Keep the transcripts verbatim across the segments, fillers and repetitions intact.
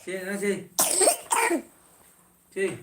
ꯁꯦ, ꯅꯪ ꯁꯦ꯫ ꯁꯦ꯫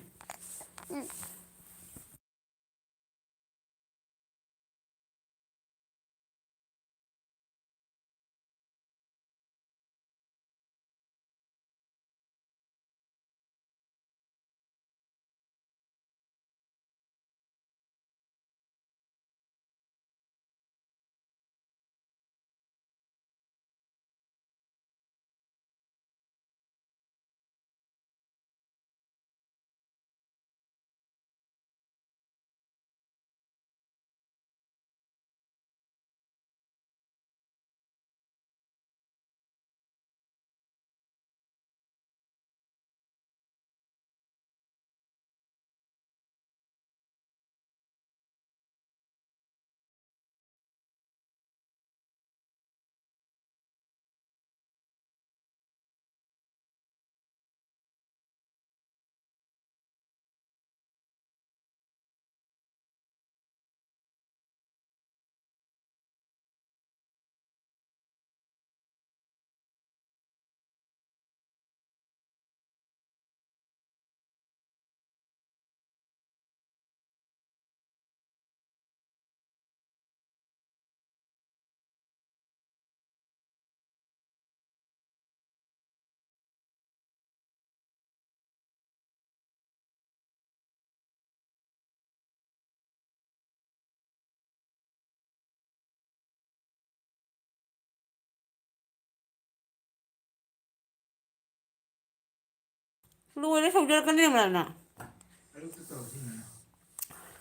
ꯂꯣꯏꯔꯦ, ꯁꯧꯖꯔꯛꯀꯅꯤ ꯃꯔꯅ꯫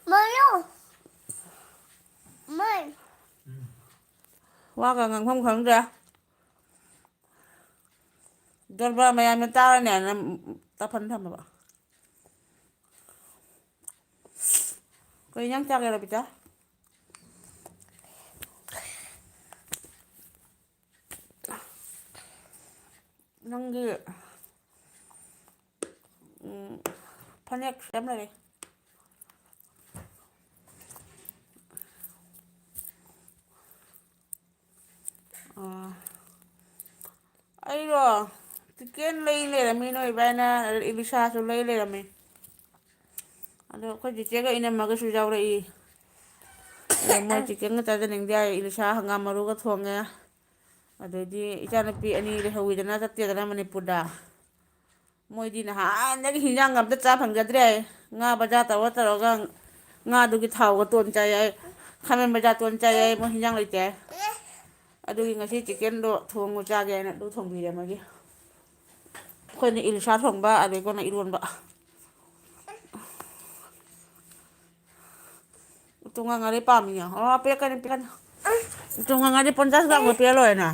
ꯃꯌꯣ꯫ ꯃꯩ꯫ ꯋꯥꯒ ꯉꯥꯡꯐꯝ ꯈꯪꯗ꯭ꯔꯦ꯫ ꯗꯣꯔꯕꯥ ꯃꯌꯥꯝꯅ ꯇꯥꯔꯅꯦꯅ ꯇꯥꯐꯟ ꯊꯝꯃꯕ꯫ ꯀꯩ ꯏꯟꯖꯥꯡ ꯆꯥꯒꯦ, ꯔꯕꯤꯇꯥ? ꯅꯪꯒꯤ, ꯎꯝ, ꯐꯅꯦꯛ ꯁꯦꯝ ꯂꯩꯔꯦ꯫ ꯑꯥ, ꯑꯩꯔꯣ? ꯆꯤꯛꯀꯦꯟ ꯂꯩ ꯂꯩꯔꯝꯃꯤ ꯅꯣꯏ ꯏꯕꯥꯏꯅ, ꯏꯂꯤꯁꯥꯁꯨ ꯂꯩ ꯂꯩꯔꯝꯃꯤ꯫ ꯑꯗꯣ ꯑꯩꯈꯣꯏ ꯆꯤꯆꯦꯒ ꯏꯅꯝꯃꯒꯁꯨ ꯌꯥꯎꯔꯛꯏ꯫ ꯑꯗꯣ ꯃꯣꯏ ꯆꯤꯛꯀꯦꯟꯒ ꯆꯥꯖꯅꯤꯡꯗꯦ ꯍꯥꯏ, ꯏꯂꯤꯁꯥ ꯍꯪꯒꯥꯝ ꯃꯔꯨꯒ ꯊꯣꯡꯉꯦ꯫ ꯑꯗꯩꯗꯤ ꯏꯆꯥꯅꯨꯄꯤ ꯑꯅꯤ ꯂꯩꯍꯧꯋꯤꯗꯅ, ꯆꯠꯇꯦꯗꯅ ꯃꯅꯤꯄꯨꯔꯗ꯫ ꯃꯣꯏꯗꯤ ꯅꯍꯥꯟꯗꯒꯤ ꯍꯤꯟꯖꯥꯡꯒ ꯑꯝꯇ ꯆꯥ ꯐꯪꯖꯗ꯭ꯔꯦ꯫ ꯉꯥ ꯕꯖꯥꯔ ꯇꯧꯔ ꯇꯧꯔꯒ ꯉꯥꯗꯨꯒꯤ ꯊꯥꯎꯒ ꯇꯣꯟ ꯆꯥꯏ ꯍꯥꯏ, ꯈꯥꯃꯦꯟ ꯕꯖꯥꯔ ꯇꯣꯟ ꯆꯥꯏ ꯍꯥꯏ, ꯃꯣꯏ ꯍꯤꯟꯖꯥꯡ ꯂꯩꯇꯦ ꯍꯥꯏ꯫ ꯑꯗꯨꯒꯤ ꯉꯁꯤ ꯆꯤꯛꯀꯦꯟꯗꯣ ꯊꯣꯡꯉꯨ ꯆꯥꯒꯦ ꯍꯥꯏꯅ ꯑꯗꯨ ꯊꯣꯡꯕꯤꯔꯦ ꯃꯣꯏꯒꯤ꯫ ꯑꯩꯈꯣꯏꯅ ꯏꯂꯤꯁꯥ ꯊꯣꯡꯕ, ꯑꯗꯩ ꯀꯣꯟꯅ ꯏꯔꯣꯟꯕ꯫ ꯎꯇꯣꯡ ꯉꯥ ꯉꯥꯔꯤ ꯄꯥꯝꯃꯤꯌꯦ꯫ ꯑꯣ, ꯄꯤꯔꯛꯀꯅꯤ, ꯄꯤꯔꯛꯀꯅꯤ꯫ ꯎꯇꯣꯡ ꯉꯥ ꯉꯥꯔꯤ ꯄꯟꯆꯥꯁ ꯒ꯭ꯔꯥꯝꯒ ꯄꯤꯔ ꯂꯣꯏꯔꯦꯅ꯫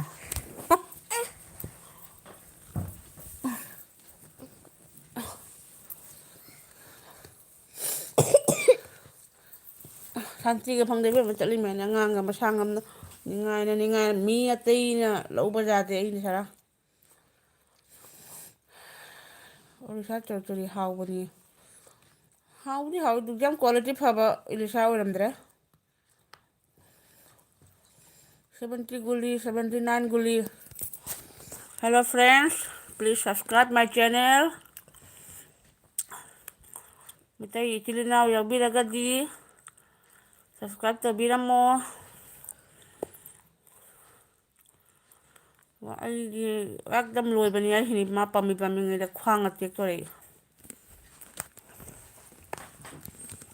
ꯁꯥꯟꯇꯤꯒ ꯐꯪꯗꯦ ꯏꯕꯦꯝꯃ, ꯆꯠꯂꯤ ꯃꯌꯥꯝꯅ ꯑꯉꯥꯡꯒ ꯃꯁꯥ ꯉꯝꯅ ꯅꯤꯡꯉꯥꯏꯅ ꯅꯤꯡꯉꯥꯏ, ꯃꯤ ꯑꯇꯩꯅ ꯂꯧꯕ ꯌꯥꯗꯦ ꯑꯩꯅ ꯁꯔꯥ꯫ ꯑꯣꯔꯤꯁꯥ ꯆꯧꯆꯔꯤ ꯍꯥꯎꯕꯅꯤ꯫ ꯍꯥꯎꯗꯤ ꯍꯥꯎꯋꯤ, ꯑꯗꯨ ꯌꯥꯝ quality ꯐꯕ ꯏꯂꯤꯁꯥ ꯑꯣꯏꯔꯝꯗ꯭ꯔꯦ꯫ Seventy ꯒꯨꯂꯤ, seventy nine ꯒꯨꯂꯤ꯫ Hello friends, please subscribe my channel. Meitei ꯏꯆꯤꯜ ꯏꯅꯥꯎ ꯌꯥꯎꯕꯤꯔꯒꯗꯤ subscribe ꯇꯧꯕꯤꯔꯝꯃꯣ꯫ ꯋꯥ, ꯑꯩꯗꯤ ꯑꯦꯛꯗꯝ ꯂꯣꯏꯕꯅꯤ, ꯑꯩ ꯍꯤꯅꯤ ꯃꯥ ꯄꯥꯝꯃꯤ ꯄꯥꯝꯃꯤꯉꯩꯗ ꯈ꯭ꯋꯥꯡꯒ ꯇꯦꯛꯇꯣꯔꯦ꯫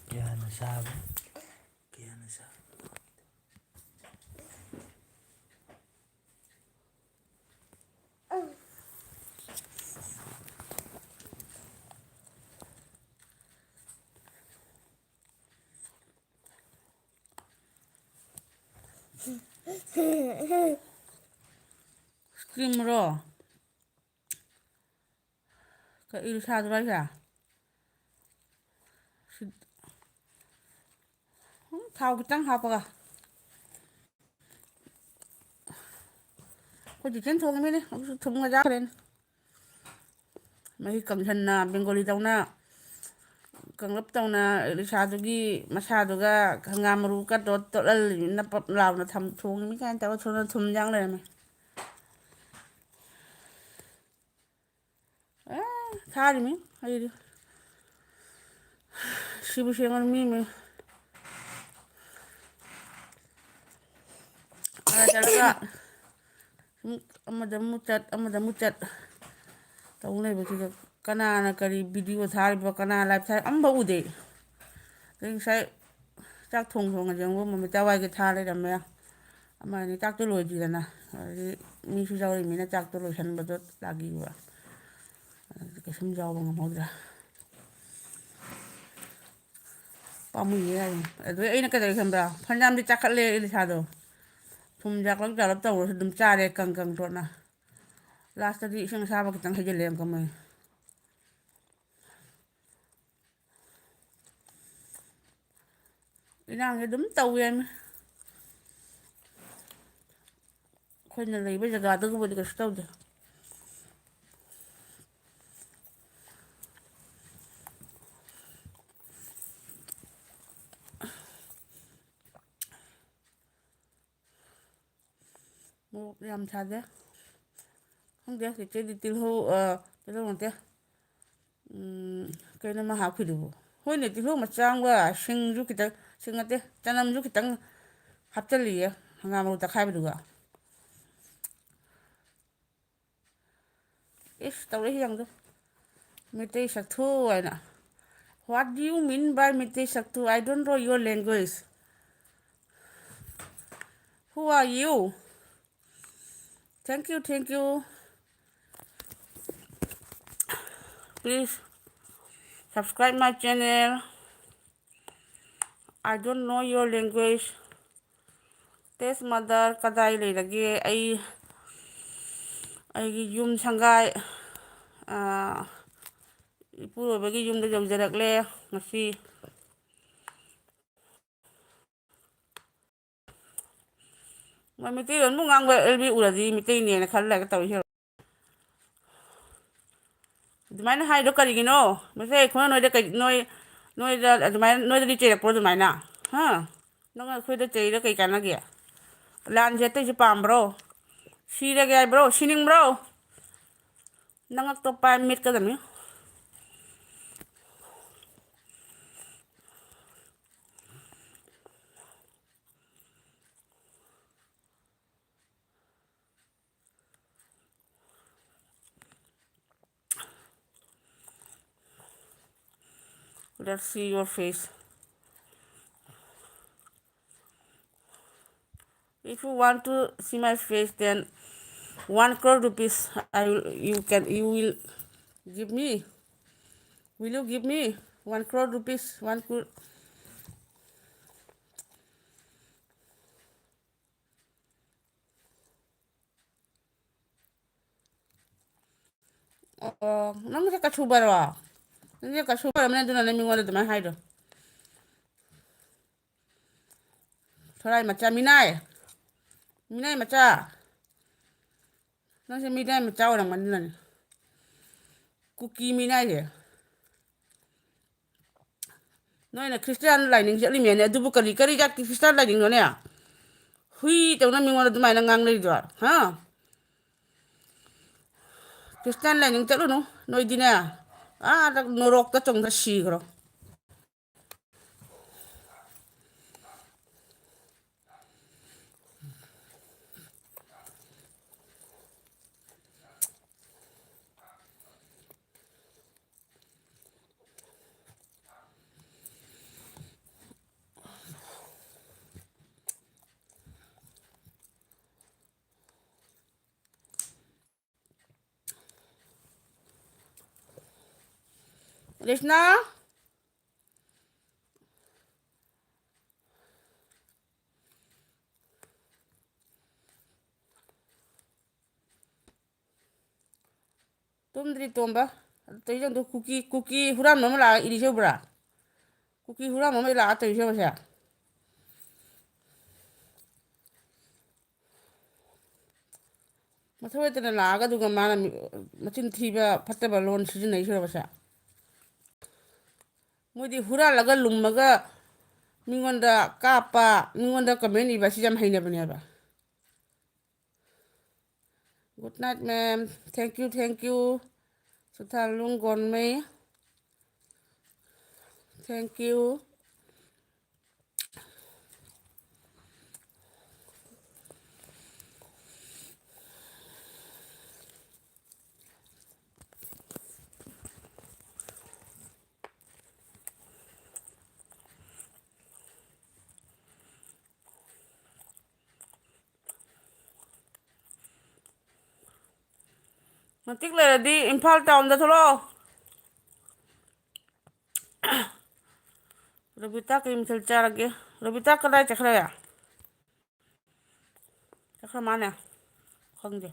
ꯀꯌꯥꯅ ꯁꯥꯕ? ꯀꯌꯥꯅ ꯁꯥꯕ? Cream ꯔꯣ? ꯀ-, ꯏꯜ ꯁꯥꯗ꯭ꯔꯣ ꯍꯥꯏꯁꯦ? ꯁꯤ-, ꯎꯝ, ꯊꯥꯎ ꯈꯤꯇꯪ ꯍꯥꯞꯄꯒ꯫ ꯑꯩꯈꯣꯏ ꯆꯤꯛꯀꯟ ꯊꯣꯡꯉꯤꯃꯤꯅꯦ, ꯑꯗꯨꯁꯨ ꯊꯨꯝꯒ ꯌꯥꯛꯈ꯭ꯔꯦꯅꯦ꯫ ꯃꯍꯤ ꯀꯪꯁꯟꯅ, ꯕꯦꯡꯒꯣꯂꯤꯗꯧꯅ, ꯀꯪꯂꯞ ꯇꯧꯅ, ꯏꯂꯤꯁꯥꯗꯨꯒꯤ ꯃꯁꯥꯗꯨꯒ ꯍꯪꯒꯥꯝ ꯃꯔꯨ ꯀꯠꯇꯣ ꯇꯣꯠꯍꯜꯂꯤ, ꯅꯞ ꯄꯞ ꯂꯥꯎꯅ ꯊꯝ-, ꯊꯣꯡꯉꯤꯃꯤ ꯀꯥꯏꯅ ꯇꯧꯔ ꯊꯣꯡꯅ ꯊꯨꯝ ꯌꯥꯛ ꯂꯩꯔꯝꯃꯦ꯫ ꯊꯥꯔꯤꯃꯤ ꯑꯩꯗꯤ꯫ ꯁꯤꯕꯨ ꯁꯦꯡꯉꯅꯤ ꯃꯤ ꯃꯤ꯫ ꯑꯥ, ꯆꯠꯂꯒ ꯁꯨꯝ ꯑꯃꯗ ꯑꯃꯨꯛ ꯆꯠ, ꯑꯃꯗ ꯑꯃꯨꯛ ꯆꯠ ꯇꯧ ꯂꯩꯕꯁꯤꯗ ꯀꯅꯥꯅ ꯀꯔꯤ video ꯊꯥꯔꯤꯕ, ꯀꯅꯥ live ꯊꯥꯔꯤ ꯑꯝꯐꯥꯎ ꯎꯗꯦ꯫ ꯑꯗꯩ ꯉꯁꯥꯏ ꯆꯥꯛ ꯊꯣꯡ ꯊꯣꯡꯉꯁꯦ ꯃꯃꯤꯇꯥ ꯋꯥꯏꯒꯤ ꯊꯥ ꯂꯩꯔꯝꯃꯦ꯫ ꯑꯃ ꯑꯅꯤ ꯆꯥꯛꯇꯣ ꯂꯣꯏꯗ꯭ꯔꯤꯗꯅ꯫ ꯑꯗꯒꯤ ꯃꯤꯁꯨ ꯌꯥꯎꯔꯤꯃꯤꯅ ꯆꯥꯛꯇꯣ ꯂꯣꯏꯁꯟꯕꯗꯣ ꯂꯥꯛꯈꯤꯕ꯫ ꯑꯗꯨꯗꯤ ꯀꯩꯁꯨꯝ ꯌꯥꯎꯕ ꯉꯝꯍꯧꯗ꯭ꯔꯦ꯫ ꯄꯥꯝꯃꯨꯏꯌꯦ ꯌꯥꯝꯅ꯫ ꯑꯗꯨꯗꯩ ꯑꯩꯅ ꯀꯩꯗꯧꯔꯦ ꯈꯪꯕ꯭ꯔꯥ? ꯐꯅꯌꯥꯝꯗꯤ ꯆꯥꯈꯠꯂꯦ ꯏꯂꯤꯁꯥꯗꯣ꯫ ꯊꯨꯝ ꯌꯥꯛꯂꯛ ꯌꯥꯛꯂꯛ ꯇꯧꯔꯁꯨ ꯑꯗꯨꯝ ꯆꯥꯔꯦ ꯀꯪ ꯀꯪ ꯇꯣꯠꯅ꯫ Lastꯇꯗꯤ ꯏꯁꯤꯡ ꯑꯁꯥꯕ ꯈꯤꯇꯪ ꯍꯩꯖꯤꯜꯂꯦ ꯑꯃꯨꯛꯀ ꯃꯣꯏ꯫ ꯏꯔꯥꯡꯁꯦ ꯑꯗꯨꯝ ꯇꯧꯋꯦꯃꯤ꯫ ꯑꯩꯈꯣꯏꯅ ꯂꯩꯕ ꯖꯒꯥꯗꯨꯒꯕꯨꯗꯤ ꯀꯩꯁꯨ ꯇꯧꯗꯦ꯫ ꯃꯣꯔꯣꯛ ꯌꯥꯝ ꯁꯥꯗꯦ꯫ ꯈꯪꯗꯦ, ꯆꯤꯆꯦꯗꯤ ꯇꯤꯜꯍꯧ, ꯑ, ꯇꯤꯜꯍꯧ ꯅꯠꯇꯦ꯫ ꯎꯝ, ꯀꯩꯅꯣ ꯃꯥ ꯍꯥꯞꯈꯤꯗꯨꯕꯨ? ꯍꯣꯏꯅꯦ, ꯇꯤꯜꯍꯧ ꯃꯆꯥ ꯑꯃꯒ ꯁꯤꯡꯁꯨ ꯈꯤꯇꯪ, ꯁꯤꯡ ꯅꯠꯇꯦ, ꯆꯅꯝꯁꯨ ꯈꯤꯇꯪ ꯍꯥꯞꯆꯜꯂꯤꯌꯦ, ꯍꯪꯒꯥꯝ ꯃꯔꯨ ꯇꯛꯈꯥꯏꯕꯗꯨꯒ꯫ ꯏꯁ, ꯇꯧꯔꯛꯏꯁꯤ ꯌꯦꯡꯉꯨꯗꯣ꯫ ꯃꯩꯇꯩ ꯁꯛꯊꯨ ꯍꯥꯏꯅ꯫ What do you mean by Meitei ꯁꯛꯊꯨ? I don't know your language. Who are you? Thank you, thank you. Please subscribe my channel. I don't know your language. Test mother, ꯀꯗꯥꯏ ꯂꯩꯔꯒꯦ? ꯑꯩ, ꯑꯩꯒꯤ ꯌꯨꯝ ꯁꯪꯒꯥꯏ, ꯑꯥ, ꯏꯄꯨꯔꯣꯏꯕꯒꯤ ꯌꯨꯝꯗ ꯌꯧꯖꯔꯛꯂꯦ ꯉꯁꯤ꯫ ꯃꯣꯏ ꯃꯩꯇꯩꯂꯣꯟ ꯑꯃꯨꯛ ꯉꯥꯡꯕ ꯑꯦꯜ ꯕꯤ ꯎꯔꯗꯤ ꯃꯩꯇꯩꯅꯦꯅ ꯈꯜꯂꯒ ꯇꯧꯔꯤꯁꯦ꯫ ꯑꯗꯨꯃꯥꯏꯅ ꯍꯥꯏꯗꯣ ꯀꯔꯤꯒꯤꯅꯣ? ꯃꯁꯦ ꯑꯩꯈꯣꯏꯅ ꯅꯣꯏꯗ ꯀꯩ-, ꯅꯣꯏ, ꯅꯣꯏꯗ ꯑꯗꯨꯃꯥꯏꯅ, ꯅꯣꯏꯗꯗꯤ ꯆꯩꯔꯛꯄ꯭ꯔꯣ ꯑꯗꯨꯃꯥꯏꯅ? ꯍꯥ? ꯅꯪ ꯑꯩꯈꯣꯏꯗ ꯆꯩꯔ ꯀꯩ ꯀꯥꯟꯅꯒꯦ? ꯂꯥꯟꯁꯦ ꯑꯇꯩꯁꯦ ꯄꯥꯝꯕ꯭ꯔꯣ? ꯁꯤꯔꯒꯦ ꯍꯥꯏꯕ꯭ꯔꯣ? ꯁꯤꯅꯤꯡꯕ꯭ꯔꯣ? ꯅꯉꯛꯇꯣ ꯄꯥꯏ ꯃꯦꯠꯀꯗꯕꯅꯤ꯫ Let's see your face. If you want to see my face, then one crore rupees I will, you can, you will give me. Will you give me one crore rupees? One crore. ꯑꯣ, ꯅꯪꯁꯦ ꯀꯁꯨꯕꯔꯣ? ꯅꯪꯁꯦ ꯀꯁꯨꯕꯔꯝꯅꯦ, ꯑꯗꯨꯅꯅꯦ ꯃꯤꯉꯣꯟꯗ ꯑꯗꯨꯃꯥꯏꯅ ꯍꯥꯏꯗꯣ꯫ ꯊꯣꯔꯥꯏ ꯃꯆꯥ, ꯃꯤꯅꯥꯏ꯫ ꯃꯤꯅꯥꯏ ꯃꯆꯥ꯫ ꯅꯪꯁꯦ ꯃꯤꯅꯥꯏ ꯃꯆꯥ ꯑꯣꯏꯔꯝꯒꯅꯤ ꯅꯪ꯫ ꯀꯨꯀꯤ ꯃꯤꯅꯥꯏꯁꯦ꯫ ꯅꯣꯏꯅ ꯈ꯭ꯔꯤꯁꯇꯤꯌꯥꯟ ꯂꯥꯏꯅꯤꯡ ꯆꯠꯂꯤꯃꯦꯅꯦ, ꯑꯗꯨꯕꯨ ꯀꯔꯤ, ꯀꯔꯤ ꯖꯥꯠꯀꯤ ꯈ꯭ꯔꯤꯁꯇꯤꯌꯥꯟ ꯂꯥꯏꯅꯤꯡꯅꯣꯅꯦ? ꯍꯨꯏ ꯇꯧꯅ ꯃꯤꯉꯣꯟꯗ ꯑꯗꯨꯃꯥꯏꯅ ꯉꯥꯡꯅꯔꯤꯗꯣ, ꯍꯥ? ꯈ꯭ꯔꯤꯁꯇꯤꯌꯥꯟ ꯂꯥꯏꯅꯤꯡ ꯆꯠꯂꯨꯅꯨ, ꯅꯣꯏꯗꯤꯅꯦ, ꯑꯥꯗ ꯅꯣꯔꯣꯛꯇ ꯆꯣꯡꯗ ꯁꯤꯈ꯭ꯔꯣ꯫ ꯔꯦꯁꯅꯥ? ꯇꯨꯝꯗ꯭ꯔꯤ ꯇꯣꯝꯕ꯫ ꯑꯗꯨ ꯇꯧꯔꯤꯁꯦ ꯑꯗꯨ ꯀꯨꯀꯤ, ꯀꯨꯀꯤ ꯍꯨꯔꯥꯟꯕ ꯑꯃ ꯂꯥꯛꯑ ꯏꯔꯤꯁꯦ ꯎꯕ꯭ꯔꯥ? ꯀꯨꯀꯤ ꯍꯨꯔꯥꯟꯕ ꯑꯃ ꯂꯥꯛꯑ ꯇꯧꯔꯤꯁꯦ ꯎꯕ꯭ꯔꯥ? ꯃꯊꯧ ꯂꯩꯇꯅ ꯂꯥꯛꯑꯒ ꯑꯗꯨꯒ ꯃꯥꯅ ꯃꯤ-, ꯃꯆꯤꯟ ꯊꯤꯕ ꯐꯠꯇꯕ ꯂꯣꯟ ꯁꯤꯖꯤꯟꯅꯩꯁꯦ ꯎꯔꯕꯁꯦ? ꯃꯣꯏꯗꯤ ꯍꯨꯔꯥꯜꯂꯒ ꯂꯨꯝꯃꯒ ꯃꯤꯉꯣꯟꯗ ꯀꯥꯞꯄ, ꯃꯤꯉꯣꯟꯗ comment ꯏꯕ ꯑꯁꯤ ꯌꯥꯝ ꯍꯩꯅꯕꯅꯦꯕ꯫ Good night, ma'am. Thank you, thank you. Suthalung Gonmei. Thank you. ꯃꯇꯤꯛ ꯂꯩꯔꯗꯤ ꯏꯝꯐꯥꯜ ꯇꯥꯎꯟꯗ ꯊꯣꯛꯂꯛꯑꯣ꯫ ꯔꯣꯕꯤꯇꯥ ꯀꯔꯤ ꯃꯊꯦꯜ ꯆꯥꯔꯒꯦ? ꯔꯣꯕꯤꯇꯥ ꯀꯗꯥꯏ ꯆꯠꯈ꯭ꯔꯦ? ꯆꯠꯈ꯭ꯔ ꯃꯥꯅꯦ꯫ ꯈꯪꯗꯦ꯫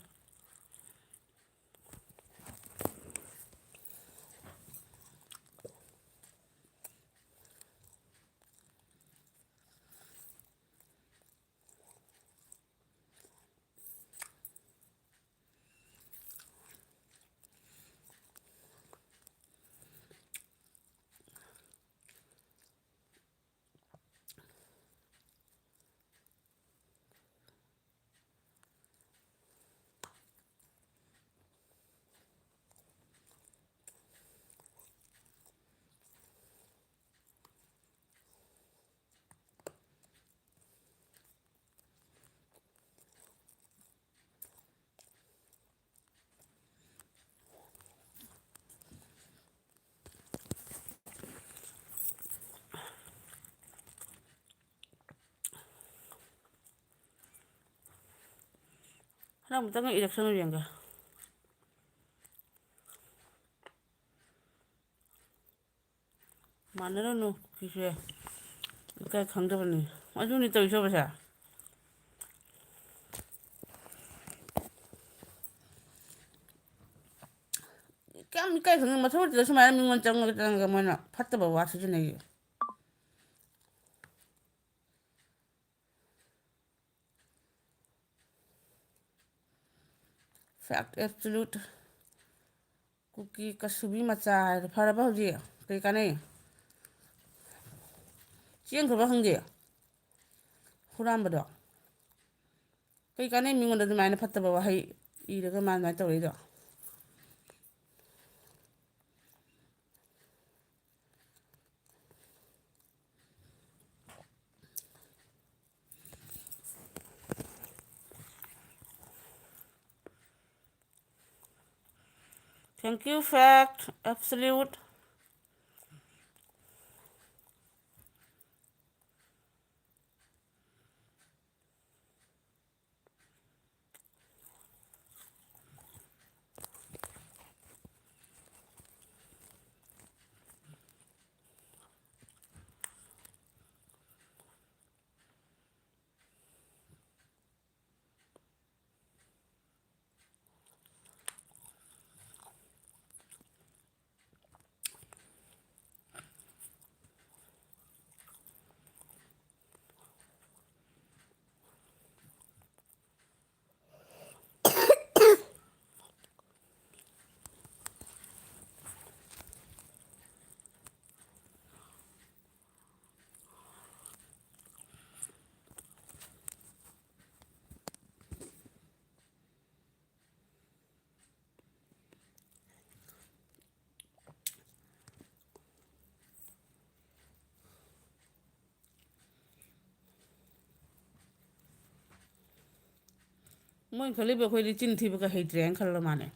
ꯍꯟꯗꯛ ꯑꯃꯨꯛꯇꯪꯒ ꯏꯔꯛꯁꯅꯨ ꯌꯦꯡꯒꯦ꯫ ꯃꯥꯟꯅꯔꯨꯅꯨ ꯀꯨꯀꯤꯁꯦ꯫ ꯏꯀꯥꯏ ꯈꯪꯗꯕꯅꯤ꯫ ꯑꯗꯨꯅꯤ ꯇꯧꯔꯤꯁꯦ ꯄꯩꯁꯥ꯫ ꯀꯌꯥꯝ ꯏꯀꯥꯏ ꯈꯪꯗꯅ ꯃꯊꯧ ꯂꯩꯇꯦ ꯁꯨꯃꯥꯏꯅ ꯃꯤꯉꯣꯟ ꯆꯪꯉꯒ ꯆꯪꯉꯒ ꯃꯣꯏꯅ ꯐꯠꯇꯕ ꯋꯥ ꯁꯤꯖꯤꯟꯅꯩꯌꯦ꯫ Fact absolute꯫ ꯀꯨꯀꯤ ꯀꯁꯨꯕꯤ ꯃꯆꯥ ꯍꯥꯏꯗꯣ ꯐꯔꯕ ꯍꯧꯖꯤꯛ? ꯀꯩ ꯀꯥꯟꯅꯩ? ꯆꯦꯟꯈ꯭ꯔꯕ ꯈꯪꯗꯦ꯫ ꯍꯨꯔꯥꯟꯕꯗꯣ꯫ ꯀꯩ ꯀꯥꯟꯅꯩ ꯃꯤꯉꯣꯟꯗ ꯑꯗꯨꯃꯥꯏꯅ ꯐꯠꯇꯕ ꯋꯥꯍꯩ ꯏꯔꯒ ꯃꯥ ꯑꯗꯨꯃꯥꯏꯅ ꯇꯧꯔꯛꯏꯗꯣ꯫ Thank you, Fact Absolute. ꯃꯣꯏꯅ ꯈꯜꯂꯤꯕ ꯑꯩꯈꯣꯏꯗꯤ ꯆꯤꯟ ꯊꯤꯕꯒ ꯍꯩꯇ꯭ꯔꯦ ꯍꯥꯏꯅ ꯈꯜꯂ ꯃꯥꯜꯂꯦ꯫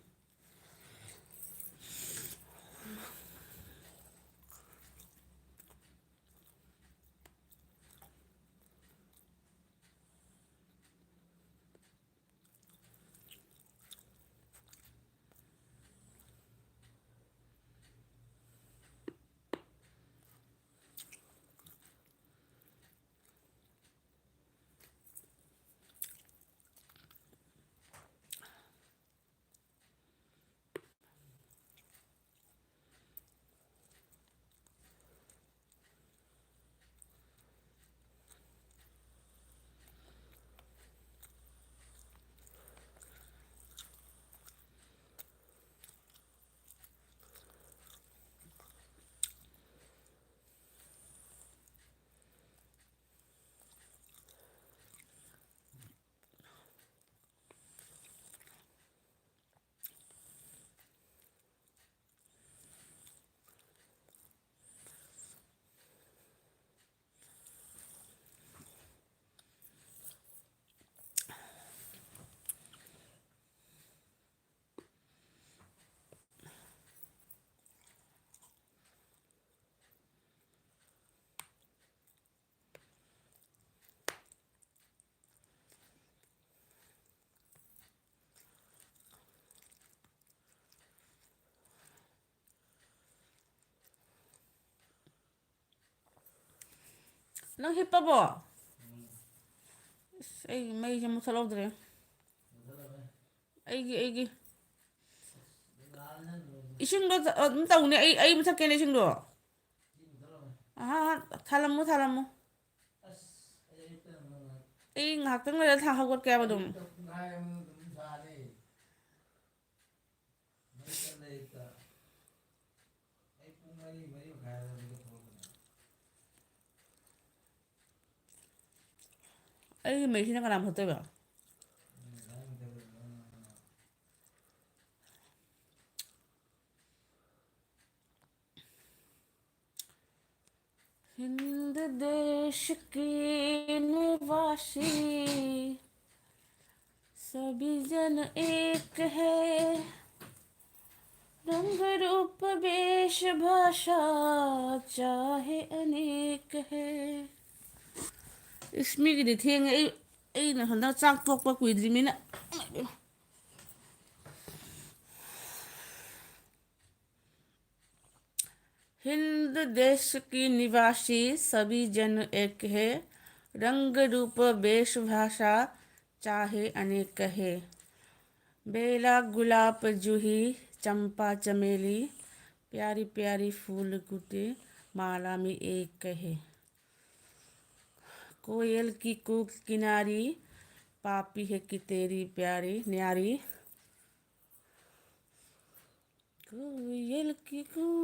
ꯅꯪ ꯍꯤꯞꯄꯕꯣ? ꯑꯁ, ꯑꯩ ꯃꯩꯁꯦ ꯃꯨꯠꯊꯠꯍꯧꯗ꯭ꯔꯦ꯫ ꯑꯩꯒꯤ, ꯑꯩꯒꯤ꯫ ꯏꯁꯤꯡꯗꯣ ꯊ-, ꯑꯗꯨꯝ ꯇꯧꯅꯦ꯫ ꯑꯩ, ꯑꯩ ꯃꯨꯠꯊꯠꯀꯦꯅꯦ ꯏꯁꯤꯡꯗꯣ꯫ ꯑꯍꯥ, ꯑꯍꯥ, ꯊꯥꯜꯂꯝꯃꯣ, ꯊꯥꯜꯂꯝꯃꯣ꯫ ꯑꯩ ꯉꯥꯏꯍꯥꯛꯇꯪ ꯂꯩꯔ ꯊꯥ ꯍꯧꯒꯠꯀꯦ ꯍꯥꯏꯕ ꯑꯗꯨꯝ꯫ ꯑꯩꯒꯤ ꯃꯩꯁꯤꯅ ꯀꯅꯥ ꯃꯨꯊꯠꯇꯣꯏꯕ? हिंद देश के निवासी, सभी जन एक है, रंग रूप वेशभूषा चाहे अनेक है। ꯏꯁ, ꯃꯤꯒꯤꯗꯤ ꯊꯦꯡꯉꯦ꯫ ꯑꯩ, ꯑꯩꯅ ꯍꯟꯗꯛ ꯆꯥꯛ ꯇꯣꯛꯄ ꯀꯨꯏꯗ꯭ꯔꯤꯃꯤꯅ꯫ हिंद देश की निवासी सभी जन एक है, रंग रूप वेशभूषा चाहे अनेक है। बेला गुलाब जूही चंपा चमेली, प्यारी प्यारी फूल गुटे माला में एक है। कोयल की कूक किनारी, पापी है कि तेरी प्यारी न्यारी। कोयल की कूक